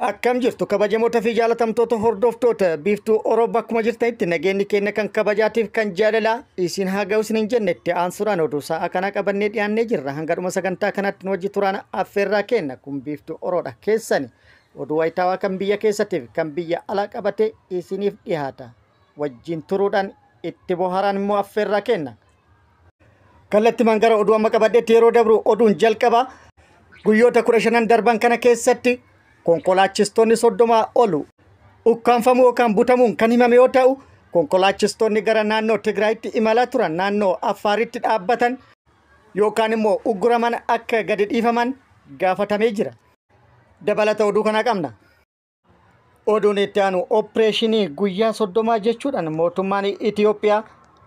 Akkam jirtu kabajamoota fi jaalatamtoota hordoftoota Biiftuu Oroo, bakkuma jirtanitti nageenyi keenya kan kabajaatiif kan jaalalaa isin haa ga'u isin hin jennetti aansuudhaan oduu sa'a kanaa qabannee dhiyaannee jirra. Hanga dhuma sagantaa kanatti nu wajji turaan affeerraa kenna. Kun Biiftuu Oroodha keessani. Oduu wayitaawaa kan biyya keessattiif kan biyya alaa qabatee isiniif dhiyaata. Wajjin turuudhaan itti bohaaraan immoo affeerraa kenna. Kallattimaan gara oduu amma qabadheetti yeroo dabru, oduun jalqaba guyyoota 15 darban kana keessatti konkolaachistoonni 30 olu ukkaanfamuu yookaan butamuun kan himame yoo ta'u, konkolaachistoonni gara naannoo Tigraayitti imalaa turan naannoo Affaaritti dhaabbatan yookaan immoo ugguraman akka gadi dhiifaman gaafatamee jira. Dabalata oduu kanaa qabna. Oduun itti aanu opereeshinii guyyaa 30 jechuudhaan mootummaan Itiyoophiyaa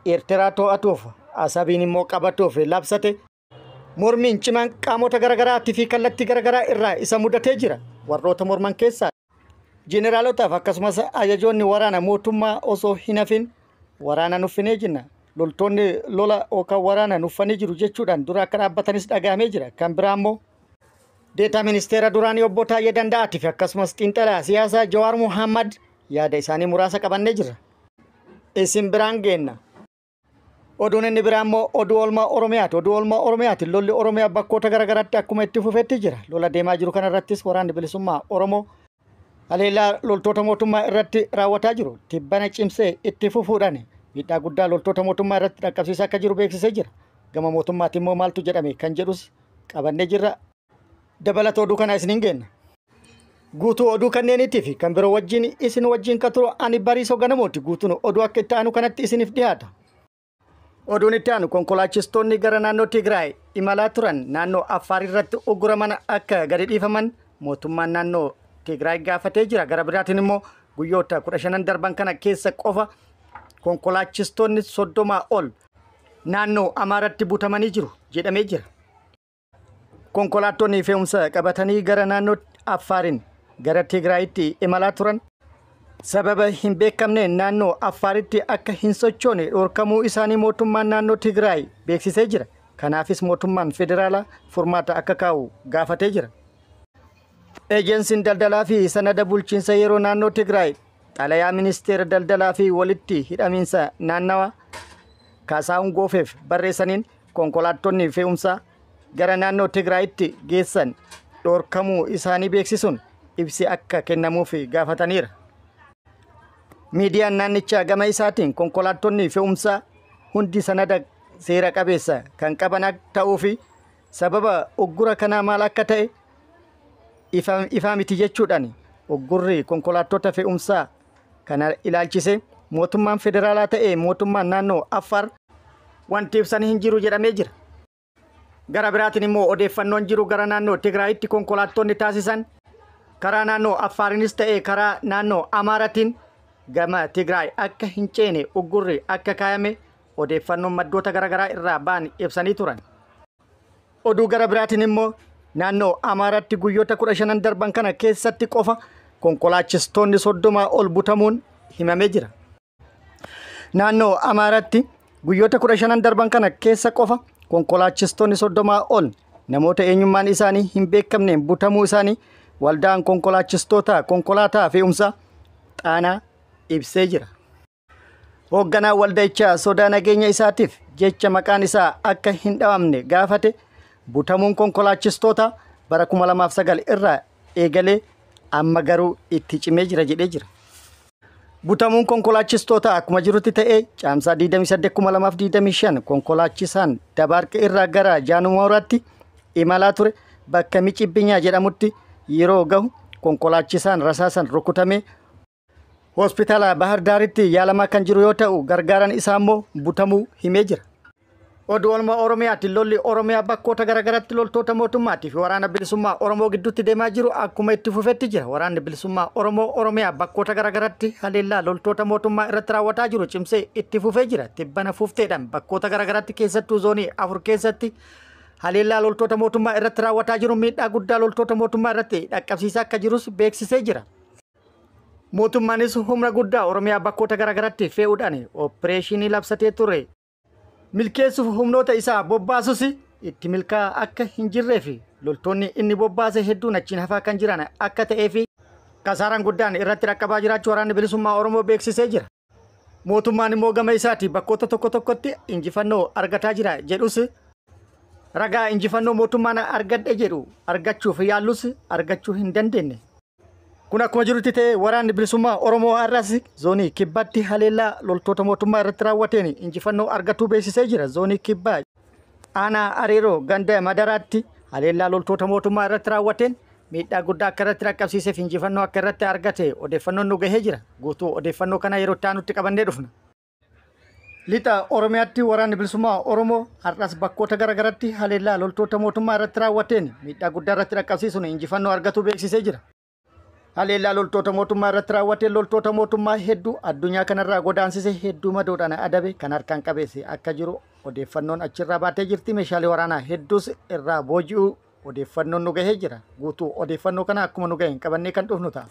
Eertiraa to'atuuf, Asabiin immoo qabatuuf labsate mormiin cimaan qaamota garaagaraatii fi kallattii garaagaraa irraa isa mudatee jira. Warroota morman keessaa jeneralotaaf akkasumas ajajoonni waraana mootummaa osoo hin hafin waraana nuffinee jenna. Loltoonni lola yookaan waraana nuffanii jiru jechuudhaan dura akka dhaabbatanis dhagahamee jira. Kan biraa immoo deetaa ministeera duraanii obbo Taayyee Danda'aatii fi akkasumas xiinxalaa siyaasaa Jawaar Muhammad yaada isaanii muraasa qabannee jirra. Isin biraan geenna. Oduun inni biraa immoo oduu oolmaa Oromiyaati. Oduu oolmaa Oromiyaati. Lolli Oromiyaa bakkoota garaagaraatti akkuma itti fufetti jira. Lola deemaa jiru kanarrattis waraanni bilisummaa Oromoo haleellaa loltoota mootummaa irratti raawwataa jiru tibbana cimsee itti fufuudhaan miidhaa guddaa loltoota mootummaa irratti dhaqqabsiisaa akka jiru beeksisee jira. Gama mootummaatti immoo maaltu jedhame kan jedhus qabannee jirra. Dabalata oduu kana isiniin geenna. Guutuu oduu kanneeniitii fi kan biroo wajjin isin wajjin kan turu ani Bariisoo Ganamooti. Guutuun oduu akka itti aanu kanatti isiniif dhiyaata. Oduun itti aanu konkolaachistoonni gara naannoo Tigraay imalaa turan naannoo Affaar irratti ugguraman akka gadi dhiifaman mootummaan naannoo Tigraay gaafatee jira. Gara biraatiin immoo guyyoota 15 darban kana keessa qofa konkolaachistoonni 30 ol naannoo Amaaratti butamanii jiru jedhamee jira. Konkolaattonni fe'umsa qabatanii gara naannoo Affaariin gara Tigraayitti imalaa turan sababa hin beekamneen naannoo Affaaritti akka hin sochoone dhorkamuu isaanii mootummaan naannoo Tigraay beeksisee jira. Kanaafis mootummaan federaalaa furmaata akka kaa'u gaafatee jira. Eejensiin daldalaa fi sanada bulchiinsa yeroo naannoo Tigraay xalayaa ministeera daldalaa fi walitti hidhamiinsa naannawa Kaasaahun Goofeef barreessaniin konkolaattonni fe'umsaa gara naannoo Tigraayitti geessan dhorkamuu isaanii beeksisuun ibsi akka kennamuuf gaafataniira. Miidiyaan naannichaa gama isaatiin konkolaattonni fe'umsaa hundi sanada seera qabeessa kan qaban ta'uu fi sababa uggura kanaa maal akka ta'e ifaa miti jechuudhaan uggurri konkolaattota fe'umsaa kana ilaalchise mootummaan federaalaa ta'e mootummaan naannoo Affaar wanti ibsan hin jiru jedhamee jira. Gara biraatiin immoo odeeffannoon jiru gara naannoo Tigraayitti konkolaattonni taasisan karaa naannoo Affaarinis ta'e karaa naannoo Amaaratiin gama Tigraay akka hin ceene uggurri akka kaayame odeeffannoon maddoota garaagaraa irraa ba'an ibsanii turan. Oduu gara biraatiin immoo naannoo Amaaraatti guyyoota 15 darban kana keessatti qofa konkolaachistoonni 30 ol butamuun himamee jira. Naannoo Amaaraatti guyyoota 15 darban kana keessa qofa konkolaachistoonni 30 ol namoota eenyummaan isaanii hin beekamneen butamuu isaanii waldaan konkolaachistoota konkolaataa fe'umsaa Xaanaa ibsee jira. Hoogganaa waldichaa sodaa nageenya isaatiif jecha maqaan isaa akka hin dhawamne gaafate butamuun konkolaachistoota bara 2009 irraa eegalee amma garuu itti cimee jira jedhee jira. Butamuun konkolaachistoota akkuma jirutti ta'ee caamsaa 28,2025 konkolaachisaan Dabaarqa irraa gara Jaanumoraatti imalaa ture bakka Micibinyaa jedhamutti yeroo gahu konkolaachisaan rasaasan rukutamee hospitaala Bahar Daaritti yaalamaa kan jiru yoo ta'u, gargaaran isaa immoo butamuu himee jira. Oduu oolmaa Oromiyaatti lolli Oromiyaa bakkoota garaagaraatti loltoota mootummaatii fi waraana bilisummaa Oromoo gidduutti deemaa jiru akkuma itti fufetti jira. Waraanni bilisummaa Oromoo Oromiyaa bakkoota garaagaraatti haleellaa loltoota mootummaa irratti raawwataa jiru cimsee itti fufee jira. Tibbana fufteedhaan bakkoota garaagaraatti, keessattuu zoonii 4 keessatti haleellaa loltoota mootummaa irratti raawwataa jiru miidhaa guddaa loltoota mootummaa irratti dhaqqabsiisaa akka jirus beeksisee jira. Mootummaanis humna guddaa Oromiyaa bakkoota garaagaraatti fe'uudhaan opereeshinii labsatee ture milkeessuuf humnoota isaa bobbaasus itti milkaa'aa akka hin jirree fi loltoonni inni bobbaase hedduun achiin hafaa kan jiran akka ta'ee fi Kasaaraan guddaan irratti dhaqqabaa jiraachuu waraanni bilisummaa Oromoo beeksisee jira. Mootummaan immoo gama isaati bakkoota tokko tokkotti injifannoo argataa jira jedhus ragaa injifannoo mootummaan argadhe jedhu argachuuf yaallus argachuu hin dandeenye. Kun akkuma jirutti ta'e waraanni bilisummaa Oromoo har'as zoonii kibbaatti haleellaa loltoota mootummaa irratti raawwateen injifannoo argatuu beeksisee jira. Zoonii kibbaa aanaa Areeroo ganda Madaraatti haleellaa loltoota mootummaa irratti raawwateen miidhaa guddaa akka irratti dhaqqabsiiseef injifannoo akka irratti argate odeeffannoon nu gahee jira. Guutuu odeeffannoo kana yeroo itti aanutti qabannee dhufna. Lixa Oromiyaatti waraanni bilisummaa Oromoo har'as bakkoota garaagaraatti haleellaa loltoota mootummaa irratti raawwateen miidhaa guddaa irratti dhaqqabsiisuun injifannoo argatu beeksisee jira. Haleellaa loltoota mootummaa irratti raawwateen loltoota mootummaa hedduu addunyaa kanarraa godaansise hedduu madoodhaan adabe kan harkaan qabeesse akka jiru odeeffannoon achirraa baatee jirti. Meeshaalee waraanaa hedduus irraa booji'uu odeeffannoon nu gahee jira. Guutuu odeeffannoo kana akkuma nu gaheen qabannee kan dhufnu ta'a.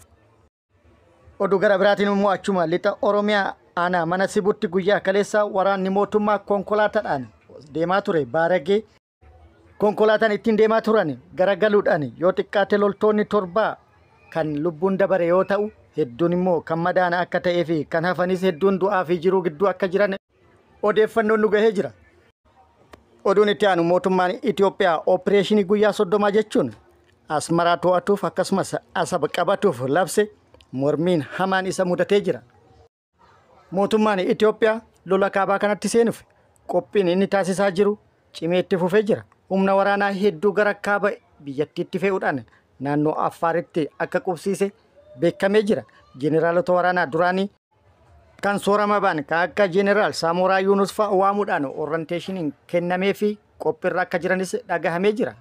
Oduu gara biraatiin immoo achuma lixa Oromiyaa aanaa mana Sibuutti guyyaa kaleessa waraanni mootummaa konkolaataadhaan deemaa ture baaragee konkolaataan ittiin deemaa turan garagaluudhaan yoo xiqqaate loltoonni 7 kan lubbuun dabare yoo ta'u hedduun immoo kan madaana akka ta'ee fi kan hafanis hedduun du'aa fi jiruu gidduu akka jiran odeeffannoon nu gahee jira. Oduun itti aanu mootummaan Itoophiyaa oopereeshinii guyyaa 30 jechuun Asmaraa to'atuuf akkasumas Asab qabatuuf labse mormiin hamaan isa mudatee jira. Mootummaan Itoophiyaa lola kaabaa kanatti seenuuf qophiin inni taasisaa jiru cimee itti fufee jira. Humna waraanaa hedduu gara kaaba biyyattiitti fe'uudhaan naannoo Affaaritti akka qubsiise beekamee jira. Jeneraalota waraanaa duraanii kan soorama ba'an kan akka Jeneraal Saamoraa Yuunus fa'a waamuudhaan orienteeshiniin kennamee fi qophiirra akka jiranis dhagahamee jira.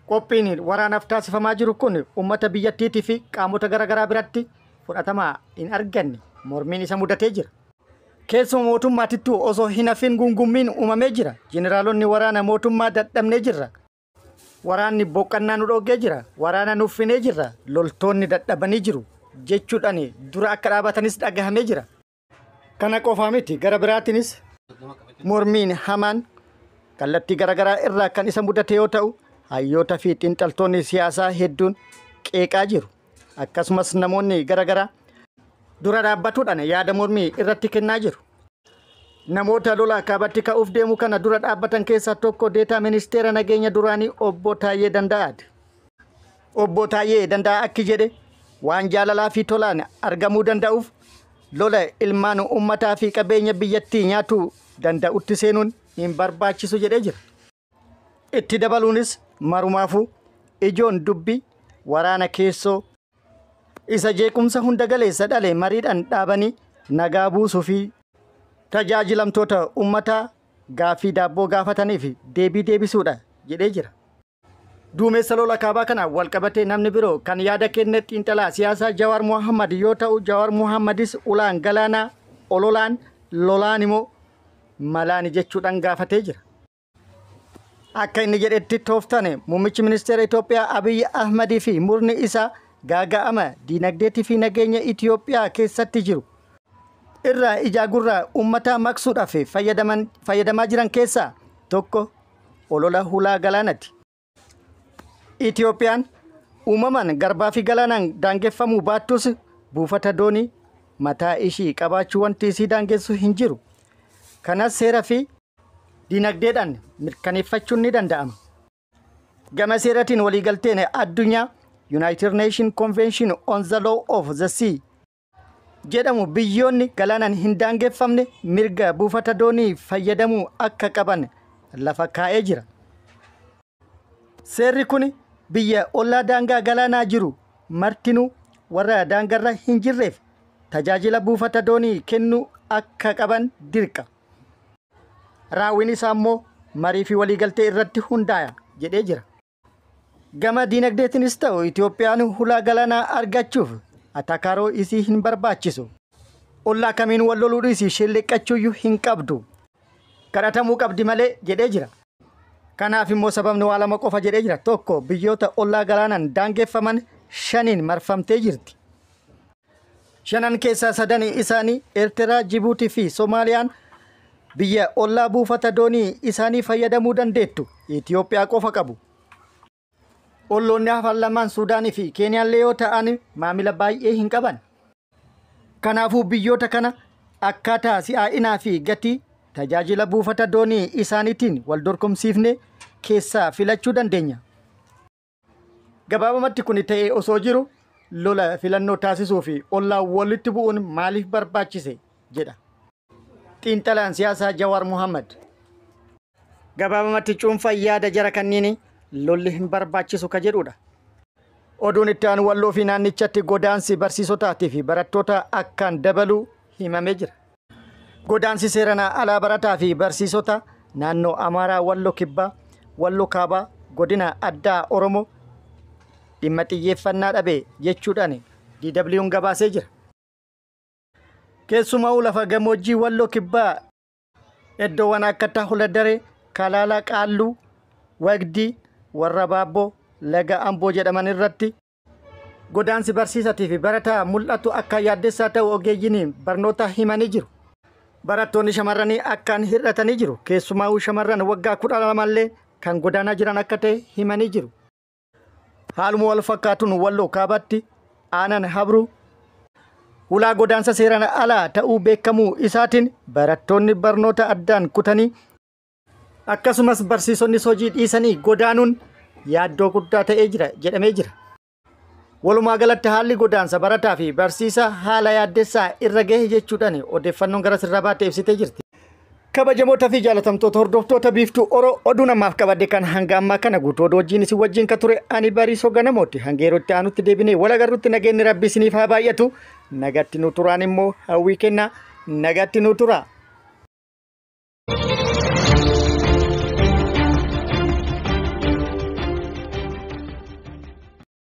Qophiin waraanaaf taasifamaa jiru kun uummata biyyattiitii fi qaamota garaagaraa biratti fudhatama hin arganne mormiin isa mudatee jira. Keessuma mootummaatittuu osoo hin hafin gungummiin uumamee jira. Jeneraalonni waraana mootummaa dadhabnee jirra. Waraanni boqonnaa nu dhoggee jira. Waraana nuffinee jirra. Loltoonni dadhabanii jiru jechuudhaan dura akka dhaabatanis dhagahamee jira. Kana qofaa miti gara biraatiinis mormiin hamaan kallattii garaagaraa irraa kan isa mudate yoo ta'u hayyoota fi xiinxaltoonni siyaasaa hedduun qeeqaa jiru. Akkasumas namoonni garaagaraa dura dhaabbatuudhaan yaada mormii irratti kennaa jiru. Namoota lola kaabatti ka'uuf deemu kana dura dhaabbatan keessaa tokko deetaa ministeera nageenya duraanii obbo Taayyee Danda'aati. Obbo Taayyee Danda'aa akki jedhe waan jaalalaa fi tolaan argamuu danda'uuf lola ilmaan uummataa fi qabeenya biyyattii nyaatuu danda'utti seenuun hin barbaachisu jedhee jira. Itti dabaluunis marumaafuu ijoon dubbii waraana keessoo isa jeequmsa hunda galeessa dhale mariidhaan dhaabanii nagaa buusuu fi tajaajilamtoota uummataa gaaffii daabboo gaafataniif deebii deebisuudha jedhee jira. Duumessa lola kaabaa kana wal qabatee namni biroo kan yaada kenne xiinxalaa siyaasaa Jawaar Mohammad yoo ta'u Jawaar Mohammadis ulaan galaanaa ololaan lolaan immoo malaani jechuudhaan gaafatee jira. Akka inni jedhetti tooftane muummichi ministeera Itoophiyaa Abiyyi Ahmadii fi murni isaa gaaga'ama diinagdeetii fi nageenya Itoophiyaa keessatti jiru irraa ijaa gurraa uummata maqsuudhaaf fayyadamaa jiran keessaa tokko olola hulaa galaanaati. Itoophiyaan uumamaan garbaa fi galaanaan daangeffamuu baattus buufata doonii mataa ishii qabaachuu wanti isii daangessu hin jiru. Kanas seera fi diinagdeedhaan mirkaneeffachuun ni danda'ama. Gama seeratiin waliigalteen addunyaa United Nations Convention on the Law of the Sea jedhamu biyyoonni galaanaan hin daangeffamne mirga buufata doonii fayyadamuu akka qaban lafa kaa'ee jira. Seerri kun biyya ollaa daangaa galaanaa jiru martinuu warra daangarra hin jirreef tajaajila buufata doonii kennuu akka qaban dirqa. Raawwiin isaa immoo marii fi waliigaltee irratti hundaa'a jedhee jira. Gama diinagdeetiinis ta'u Itoophiyaan hulaa galaanaa argachuuf atakaaroo isii hin barbaachisu. Ollaa kamiin wal loluu dhiisii shelleqqachuuyyuu hin qabdu. Kadhatamuu qabdi malee jedhee jira. Kanaaf immoo sababni waa lama qofa jedhee jira. Tokko biyyoota ollaa galaanaan daangeffaman 5 marfamtee jirti. 5 keessaa 3 isaanii Eertiraa, Jibuutii fi Soomaaliyaan biyya ollaa buufata doonii isaanii fayyadamuu dandeettu Itoophiyaa qofa qabu. Olloonni hafan lamaan Suudaanii fi Keeniyaallee yoo ta'an maamila baay'ee hin qaban. Kanaafuu biyyoota kana akkaataa si'aa'inaa fi gatii tajaajila buufata doonii isaaniitiin wal dorgomsiifne keessaa filachuu dandeenya. Gabaabumatti kun ta'ee osoo jiru lola filannoo taasisuu fi ollaa walitti bu'uun maaliif barbaachise jedha. Xiinxalaan siyaasaa Jawaar Muhammad. Gabaabumatti cuunfaa yaada jara kanniini lolli hin barbaachisu ka jedhudha. Oduun itti aanu Walloo fi naannichatti godaansi barsiisotaatii fi barattoota akkaan dabaluu himamee jira. Godaansi seeraan alaa barataa fi barsiisota naannoo Amaaraa Walloo Kibbaa, Walloo Kaabaa, godina addaa Oromoo dhimma xiyyeeffannaa dhabe jechuudhaan DW'n gabaasee jira. Keessumaa lafa gammoojjii Walloo Kibbaa iddoowwan akka Tahuladdaree, Kalaalaa Qaalluu, Wagdii, Warra Baabboo, Laga Amboo jedhaman irratti godaansi barsiisatii fi barataa mul'atu akka yaaddessaa ta'u ogeeyyiin barnoota himanii jiru. Barattoonni shamarranii akkaan hir'atanii jiru. Keessumaa shamarran waggaa 12 kan godaanaa jiran akka ta'e himanii jiru. Haaluma wal fakkaatuun Walloo Kaabaatti aanan Habruu ulaa godaansa seeraan alaa ta'uu beekamuu isaatiin barattoonni barnoota addaan kutanii akkasumas barsiisonni hojii dhiisanii godaanuun yaaddoo guddaa ta'ee jira jedhamee jira. Walumaa galatti haalli godaansa barataa fi barsiisaa haala yaaddessaa irra gahe jechuudhaan odeeffannoon gara sirraa baatee ibsitee jirti. Kabajamoota fi jaalatamtoota hordoftoota Biiftuu Oroo oduu namaaf qabadde kan hanga ammaa kana guutuu oduu wajjin isin wajjin ka ture ani Bariisoo Ganamooti. Hanga yeroo itti aanutti deebinee wal agarrutti nageenyi Rabbi isiniif haa baay'atu. Nagatti nu turaan immoo hawwii kennaa, nagatti nu turaa.